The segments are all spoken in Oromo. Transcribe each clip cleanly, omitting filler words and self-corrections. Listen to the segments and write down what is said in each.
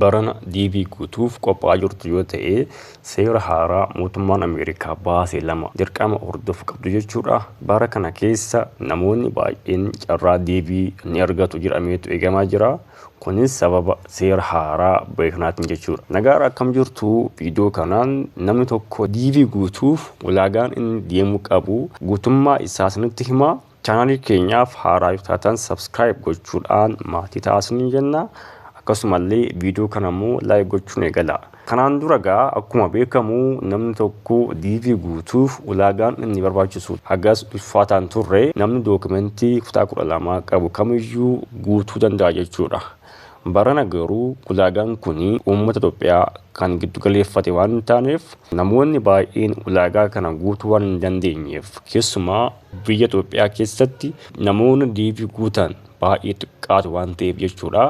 Barana DV guutuuf qophaa'aa jirtu yoo ta'e, seera haaraa mootummaan Ameerikaa baase lama dirqama hordofuu qabdu jechuudha. Bara kana keessa namoonni baay'een carraa DV ni argatu jedhameetu eegamaa jira. Kunis sababa seera haaraa bahe kanaatiin jechuudha. Nagaadha, akkam jirtu? Viidiyoo kanaan namni tokko DV guutuuf ulaagaan inni deemuu qabu guutummaa isaa isinitti hima. Chaanaalii keenyaaf haaraa yoo taatan subscribe gochuudhaan maatii taasisuu jenna. Akkasumallee viidiyoo kana immoo like gochuun eegala. Kanaan dura gaa akkuma beekamu namni tokko DV guutuuf ulaagaan inni barbaachisu hagas ulfaataan turre, namni dookimentii kutaa 12 qabu kamiyyuu guutuu danda'a jechuudha. Barana garuu ulaagaan kun uummata Itoophiyaa kan giddu galeeffate waan hin taaneef, namoonni baay'een ulaagaa kana guutuu waan hin dandeenyeef, keessumaa biyya Itoophiyaa keessatti namoonni DV guutan baay'ee xiqqaatu waan ta'eef jechuudha.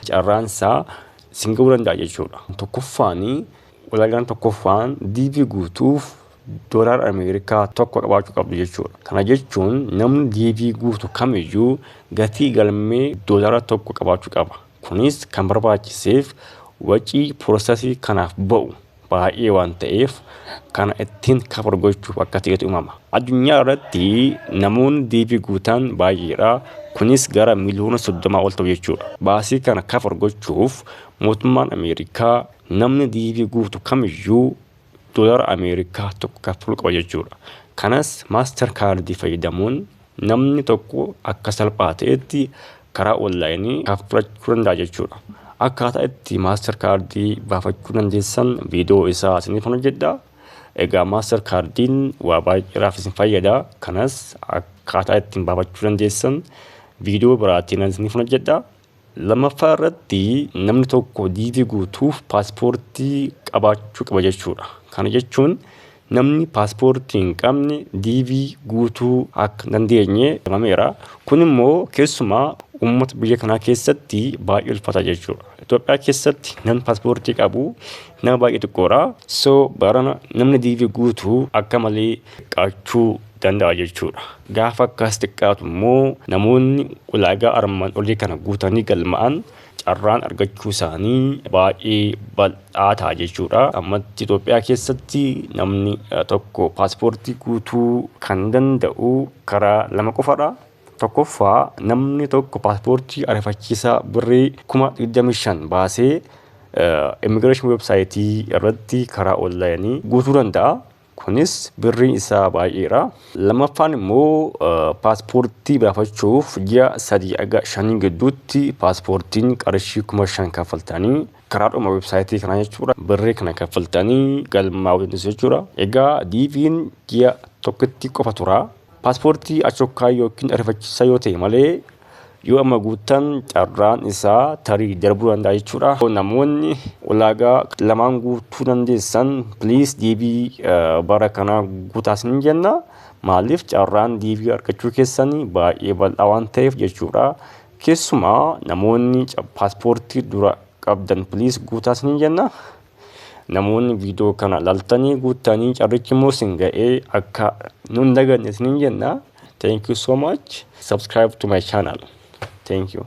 Carraan isaa isin ga'uu danda'a jechuudha. Tokkoffaan, ulaagaan tokkoffaan DV guutuuf doolaara Ameerikaa 1 qabaachuu qabdu jechuudha. Kana jechuun namni DV guutu kamiyyuu gatii galmee doolaara 1 qabaachuu qaba. Kunis kan barbaachiseef wacii processii kanaaf ba'u baay'ee waan ta'eef kana ittiin cover gochuuf akka ta'etu himama. Addunyaa irratti namoonni DV guutan baay'eedha. Kunis gara miliyoona 30 ol ta'u jechuudha. Baasii kana cover gochuuf mootummaan Ameerikaa namni DV guutu kamiyyuu doolaara Ameerikaa 1 kaffaluu qaba jechuudha. Kanas Master Cardii fayyadamuun namni tokko akka salphaa ta'etti karaa onlaayinii kaffalachuu danda'a jechuudha. Akkaataa itti Master Cardii baafachuu dandeessan viidiyoo isaa isiniif hojjedha. Egaa Master Cardiin waa baay'eedhaaf isin fayyada. Kanas akkaataa ittiin baafachuu dandeessan viidiyoo biraatiin isiniif hojjedha. Lammaffaa irratti namni tokko DV guutuuf paaspoortii qabaachuu qaba jechuudha. Kana jechuun namni paaspoortii hin qabne DV guutuu akka hin dandeenye himameera. Kun immoo keessumaa uummata biyya kanaa keessatti baay'ee ulfaata jechuudha. Itoophiyaa keessatti namni paaspoortii qabu nama baay'ee xiqqoodha. So barana namni DV guutuu akka malee xiqqaachuu danda'a jechuudha. Gaafa akkas xiqqaatu immoo namoonni ulaagaa armaan olii kana guutanii galma'an carraan argachuu isaanii baay'ee bal'aa ta'a jechuudha. Ammatti Itoophiyaa keessatti namni tokko paaspoortii guutuu kan danda'u karaa lama qofadha. Tokkoffaa, namni tokko paaspoortii ariifachiisaa birrii 25,000 baasee immigration websiteii irratti karaa onlaayinii guutuu danda'a. Kunis birriin isaa baay'eedha. Lammaffaan immoo paaspoortii baafachuuf ji'a 3 haga 5 gidduutti paaspoortiin qarshii 5,000 kaffaltanii karaadhuma websiteii kanaa jechuudha. Birrii kana kaffaltanii galmaa'uu dandeessu jechuudha. Egaa DV'n ji'a tokkotti qofa tura. Paaspoortii achokkaa yookiin ariifachiisaa yoo ta'e malee yoo amma guuttan carraan isaa tarii darbuu danda'a jechuudha. Namoonni ulaagaa lamaan guutuu dandeessan, please DV bara kana guutaas ni jenna. Maaliif? Carraan DV argachuu keessanii baay'ee bal'aa waan ta'eef jechuudha. Keessumaa namoonni paaspoortii dura qabdan, please guutaas ni jenna. Namoonni viidiyoo kana laltanii guuttanii carrichi immoo isin ga'ee akka nun daganne isiniin jenna. Thank you so much. Subscribe to my channel. Thank you.